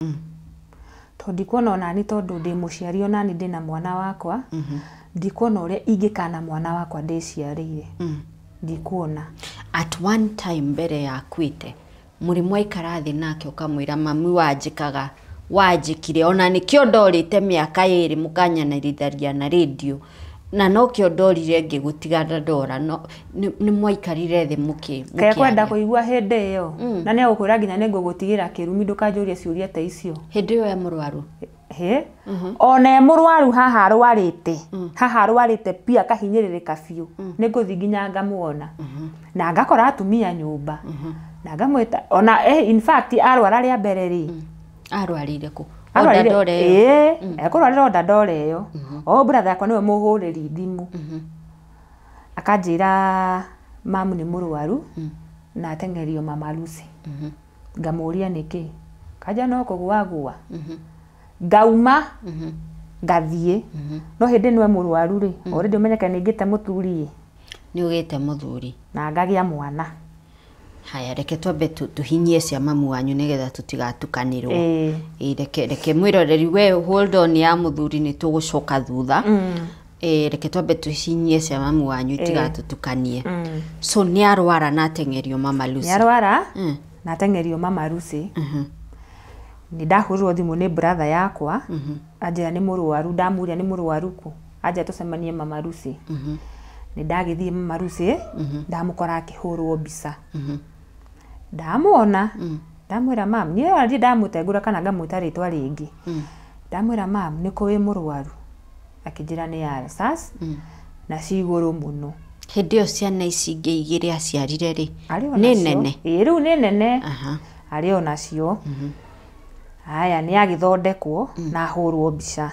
Tondũ ndikuona onani, tondũ ndĩ mũciari, onani ndĩna mwana wakwa, ndikuona ũrĩa ingĩkana mwana wakwa ndĩciarĩire, ndikuona. At one time mbere ya akuĩte, mũrĩ mwaikara thĩ nake ũkamwĩra, "Mami, wanjĩkaga, wanjĩkire, ona nĩkĩo ndorĩte mĩaka 2 mũkanyanĩritharia na rĩndio, na nokĩo ndorire ngĩgũtiga na ndora"? No nĩ mwaikarire thĩ mũkĩ Kaĩ kwenda mũkĩaria? Kũigua hĩndĩ ĩyo na nĩ agũkwĩra nginya nĩ ngũgũtigĩra kĩrumi, ndũkanjũrie ciũria ta icio. Hĩndĩ ĩyo e mũrwaru? Hĩ, ona e mũrwaru haha arwarĩte, haha arwarĩte pia, akahinyĩrĩrĩka biũ, nĩ ngũthiĩ nginya ngamuona na ngakora atumia nyũmba na ngamwĩta ona in fact arwara rĩa mbere rĩ. Arwarire kũ? Arwarire. Ndandore ĩyo? Ĩĩ, ekũrwarĩra o Dandora ĩyo. O brother yakwa nĩwe mũhũrĩri thimũ, akanjĩra mamu nĩ mũrwaru na ateng'erio Mama Lucy. Ngamũria nĩkĩ, kanja no kũgũagũa. Ngauma ngathiĩ, no hĩndĩ nĩwe mũrwaru rĩ, already ũmenyeke nĩ ngĩte mũthuri ĩ. Nĩ ũgĩte mũthuri. Na ngagĩa mwana. Haya, reke twambe tũhinyie cia mamu wanyu nĩgetha tũtigatukanĩrwo. Ĩĩ. Ĩ, reke mwĩroreri, we hold on ya mũthuri, nĩ tũgũcoka thutha. Ĩ, reke twambe tũhinyie cia mamu wanyu itigatũtukanie. So nĩ arwara na ateng'erio Mama Lucy. Nĩ arwara na ateng'erio Mama Lucy. Nĩ ndahũrirwo thimũ nĩ brother yakwa, anjĩra nĩ mũrwaru. Ndamũria nĩ mũrwaru kũ, anjĩra tũcemanie Mama Lucy. Nĩ ndagĩthiĩ Mama Lucy, ndamũkora akĩhũrwo mbica. Ndamuona, ndamwĩra, "Mam," niĩ ona ndirĩ ndamũtengũra kana ngamwĩta rĩtwa rĩngĩ. Ndamwĩra, "Mam, nĩ kũ wĩ mũrwaru?" Akĩnjĩra nĩ ulcers na ci igũrũ mũno. Hĩndĩ ĩyo ciana ici ingĩ igĩrĩ aciarire rĩ, Arĩ o nĩ nacio. nene? Ĩĩ, rĩu nĩ nene. Arĩ o nacio. Haya, nĩ agĩthondekwo na ahũrwo mbica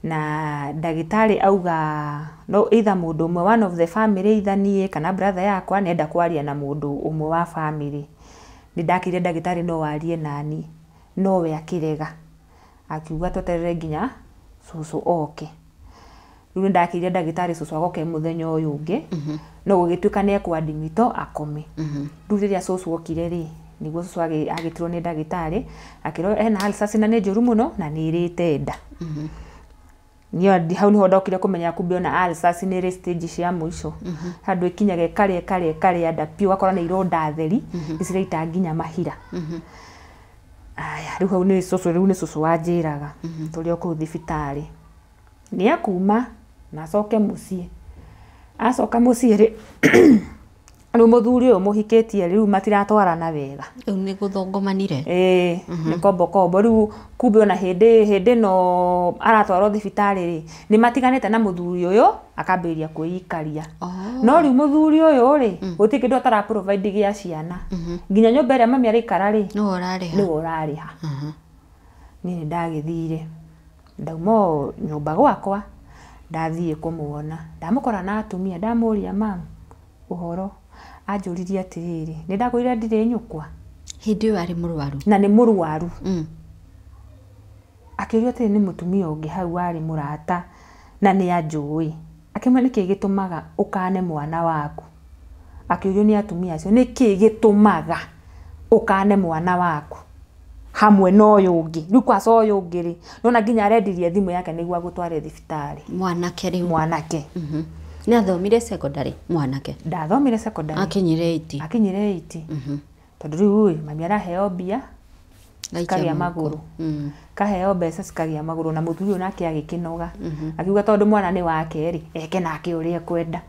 na ndagĩtarĩ auga no either mũndũ ũmwe, one of the family, either niĩ kana brother yakwa, nĩenda kwaria na mũndũ ũmwe wa family. Nĩ ndakĩire ndagĩtarĩ no arie nani, nowe akĩrega, akiuga tweterere nginya cũcũ oke. Rĩu nĩ ndakĩire ndagĩtarĩ cũcũ agoke mũthenya ũyũ ũngĩ, no gũgĩtuĩka nĩ ekwadimito akome. Rĩu rĩrĩa cũcũ okire rĩ, nĩguo cũcũ agĩtirwo nĩ ndagĩtarĩ, akĩrwo ena ulcers na nĩ njũru mũno na nĩ ĩrĩte nda. Niĩ hau niho ndokire kũmenya kumbe ona ulcers nĩ ĩrĩ stage cia mũico, handũ ĩkinyaga ĩkarĩa, ĩkarĩa, ĩkarĩa nda biũ, ũgakora nĩ ironda theri nĩ ciraita nginya mahira. Aya, rĩu hau nĩ cũcũ, rĩu nĩ cũcũ wanjĩraga tũrĩ o kũu thibitarĩ nĩ akuma na acoke mũciĩ. Acoka mũciĩ rĩ, rĩu mũthuri ũyũ mũhikĩtie rĩu matiratwarana wega. Rĩu nĩ gũthongomanire. Ĩĩ, nĩ kombo kombo. Rĩu kumbe ona hĩndĩ ĩno aratwarwo thibitarĩ rĩ, nĩ matiganĩte na mũthuri ũyũ, akambĩrĩria kwĩikaria. No rĩu mũthuri ũyũ rĩ, gũtirĩ kĩndũ atara provide gĩa ciana, nginya nyũmba ĩrĩa mami araikara rĩ, Nĩwe ũrarĩha. Nĩwe ũrarĩha. Niĩ nĩ ndagĩthire, ndauma o nyũmba gwakwa, ndathiĩ kũmuona, ndamũkora na atumia. Ndamũria, "Mam, ũhoro?" Anjũririe atĩrĩrĩ, "Nĩ ndakwĩrire ndirĩ nyũkwa?" Hĩndĩ ĩyo arĩ mũrwaru. Na nĩ mũrwaru. Akĩũrio atĩrĩ nĩ mũtumia ũngĩ hau warĩ mũrata na nĩ anjũĩ, akĩmwĩra, "Nĩkĩ gĩtũmaga ũkane mwana waku?" Akĩũrio nĩ atumia acio, "Nĩkĩ gĩtũmaga ũkane mwana waku hamwe na ũyũ ũngĩ?" Rĩu kwaca ũyũ ũngĩ rĩ, nona nginya arendirie thimũ yake nĩguo agũtware thibitarĩ. Mwanake rĩu? Mwanake. Nĩ athomire secondary mwanake? Ndathomire secondary. Akinyire 8? Akinyire 8, tondũ rĩu ĩ mami araheo mbia Gaikia cikagĩa mũhuko. Magũrũ. Kaheo mbeca cikagĩa magũrũ, na mũthuri ũyũ nake agĩkĩnoga, akiuga tondũ mwana nĩ wake rĩ, eke nake ũrĩa ekwenda.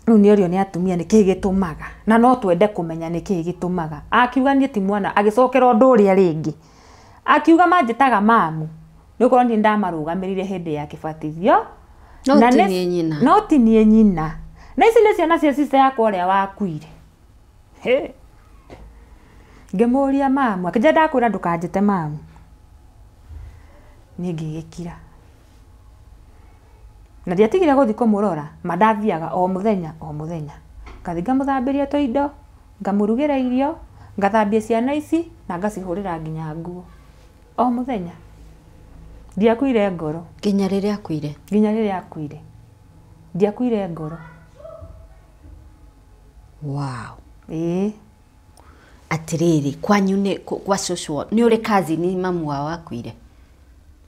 Rĩu nĩ orio nĩ atumia nĩkĩ gĩtũmaga, na no twende kũmenya nĩkĩ gĩtũmaga. Akiuga niĩ ti mwana, agĩcokera ũndũ ũrĩa rĩngĩ, akiuga manjĩtaga mamu nĩ gũkorwo niĩ ndamarũgamĩrĩire hĩndĩ ya kĩbatithio. No Na ti nĩ- niĩ nyina. No ti niĩ nyina, na ici nĩ ciana cia sister yakwa ũrĩa wakuire. Hĩ. Ngĩmũria, "Mamu?" Akĩnjĩra, "Ndakwĩra ndũkanjĩte mamu." Niĩ ngĩgĩkira na ndiatigire gũthiĩ kũmũrora, ma ndathiaga o mũthenya o mũthenya, ngathiĩ ngamũthambĩria tũindo, ngamũrugĩra irio, ngathambia ciana ici na ngacihũrĩra nginya nguo o mũthenya. Ndiakuire ngoro. Nginya rĩrĩa akuire? Nginya rĩrĩa akuire ndiakuire ngoro. Ĩĩ. Atiriri, kwanyu nĩ kwa cũcũ nĩ ũrĩ cousin mamu wao wakuire?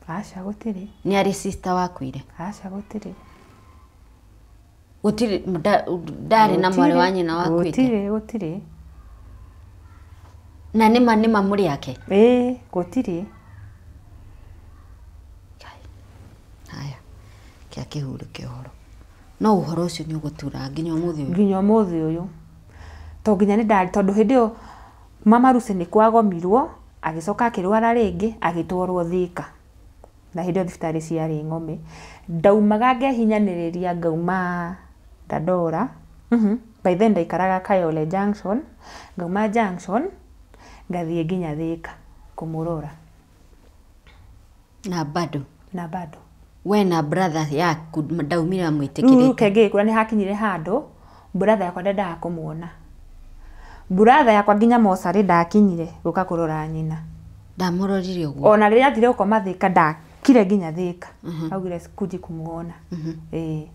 Aca, gũtirĩ. Nĩ arĩ sister wakuire? Aca, gũtirĩ. Gũtirĩ, ndarĩ na mwarĩ wa nyina wakuĩte? Gũtirĩ, gũtirĩ. Na nĩma nĩma mũrĩ ake? Ĩĩ, gũtirĩ. Haya, kĩa kĩhurũke ũhoro. No ũhoro ũcio nĩ ũgũturaga nginya ũmũthĩ ũyũ? Nginya ũmũthĩ ũyũ. To nginya nĩ ndarĩ, tondũ hĩndĩ ĩyo mama Lucy nĩ kwagomirwo, agĩcoka akĩrwara rĩngĩ, agĩtwarwo Thika. Na hĩndĩ ĩyo thibitarĩ ciarĩ ng'ome. Ndaumaga ngehinyanĩrĩria ngauma Dandora. By then ndaikaraga Kayole Junction. Ngauma Junction, ngathiĩ nginya Thika kũmũrora. Na bado? Na bado. We na brother yaku ndaumire Rĩu mwĩtĩkĩrĩte? Kengĩgĩkũra nĩ hakinyire handũ brother yakwa ndendaga kũmuona. Brother yakwa nginya mocarĩ ndakinyire gũka kũrora nyina. Ndamũrorire ũguo? Ona rĩrĩa athire gũkoma Thika, ndakire nginya Thika. Augire sikuji kumuona. Ĩĩ.